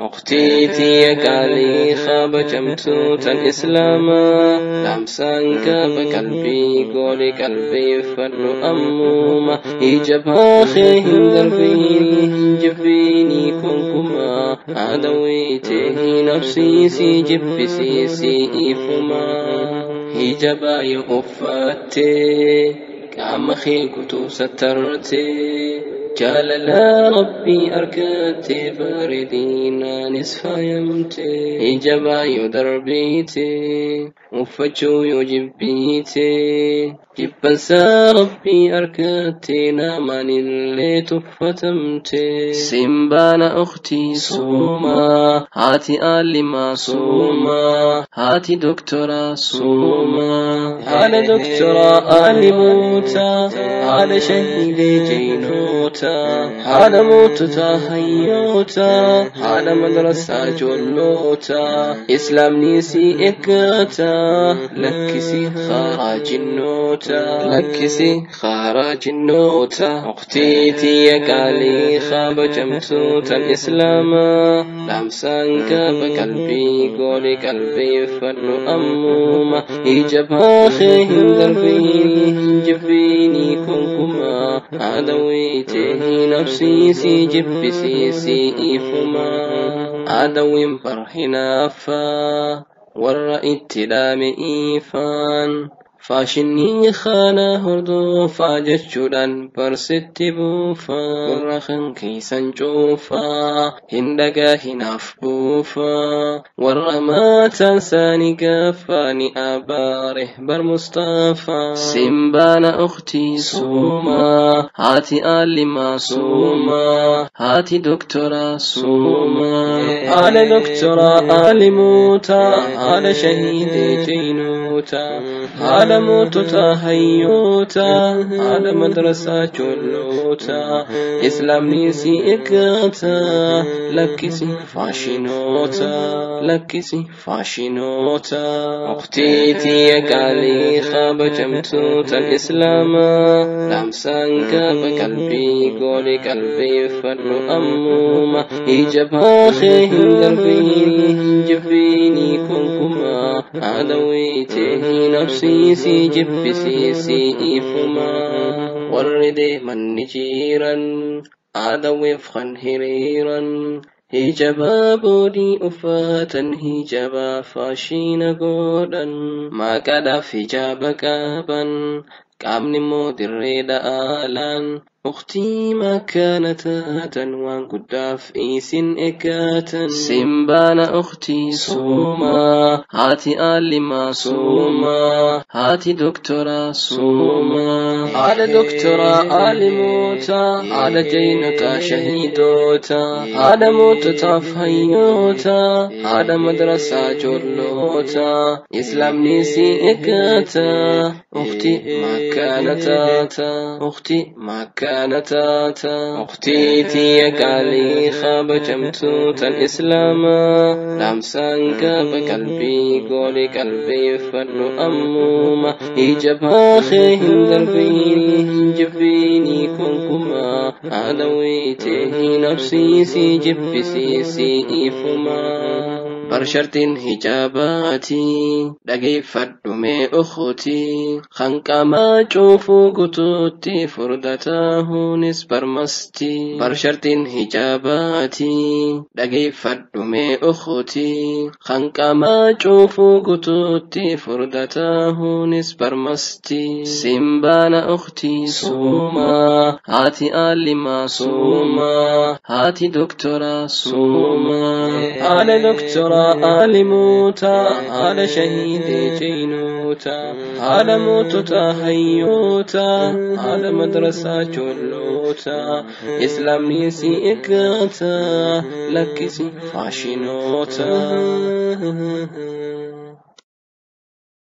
Ukhtii tiyya qaalii kabajamtuutan Islaamaa dhaamsaan qaba qalbii gooli qalbeeffadhu ammuma hijabaa kee hin darbiini hin jibbiini kunkumaa adawwiitee nafsiisii jibbisiisii ifumaa hijabaa yoo uffattee qaama kee guutuu sattartee jaalala rabbii argattee bareedinaanis faayamtee hijabaa yoo darbiitee uffachuu yoo jibbiitee jibbansa rabbii argattee namaan illee tuffatamtee simbaana ukhtii suumaa haati aalimaa suumaa haati doktoraa suumaa haala doktoraa aalimoota haala shahiidee jeynoota haala moototaa hayyoota haala madrasaa ijoolloota islaamni si eeggata lakkisi karaa jinnoota lakkisi karaa jinnoota ukhtii tiyya qaalii kabajamtuutan Islaamaa dhaamsaan qaba qalbii gooli qalbeeffadhu ammuma hijabaa kee hin darbiini hin jibbiini kunkumaa adawwiitee nafsiisii jibbisiisii ifumaa adawwiin bar hinaaffaa warra itti dhaame ifaan faashinii kana hordofaa jechuudhaan barsitti buufaa gurra kan keessan cuufaa hin dhagahinaaf buufaa warra maataan isaanii gaaffaa ni abaare bar Mustafaa simbaana ukhtii suumaa haati aalimaa suumaa haati doktoraa suumaa haala doktoraa aalimoota haala shahiidee jeynoota haala moototaa hayyoota haala madrasaa ijoolloota islaamni si eeggata lakkisi faashinoota lakkisi faashinoota ukhtii tiyya qaalii kabajamtuutan Islaamaa dhaamsaan qaba qalbii gooli qalbeeffadhu ammuma hijabaa kee hin darbiini hin jibbiini kunkumaa adawwiitee nafsiisii jibbisiisii ifumaa warri deeman ni jiran adawwiif kan hiriiran hijabaa boodii uffatan hijabaa faashina godhan maqaadhaaf hijaaba qaban qaamni immoo dirree dha'aalaan ukhtii makkaana taatan waan guddaaf isin eeggatan simbaana ukhtii suumaa haati aalimaa suumaa haati doktoraa suumaa haala doktoraa aalimoota haala jeynotaa shahiidoota haala moototaaf hayyoota haala madrasaa ijoolloota islaamni si eeggata ukhtii makkaana taata ukhtii makkaana taata ukhtii tiyya qaalii kabajamtuutan Islaamaa dhaamsaan qaba qalbii gooli qalbeeffadhu ammuma hijabaa kee hin darbiini hin jibbiini kunkumaa adawwiitee nafsiisii jibbisiisii ifumaa barshartiin hijaabaati dhageeffadhu mee ukhtii kan qaamaa cuufuu guutuutti furdataahuunis barmasti barshartiin hijaabaati dhageeffadhu mee ukhtii kan qaamaa cuufuu guutuutti furdataahuunis barmasti simbaana ukhtii suumaa haati aalimaa suumaa haati doktoraa suumaa haala doktoraa aalimoota haala shahiidee jeynoota haala moototaa hayyoota haala madrasaa ijoolloota islaamni si eeggata lakkisi faashinoota.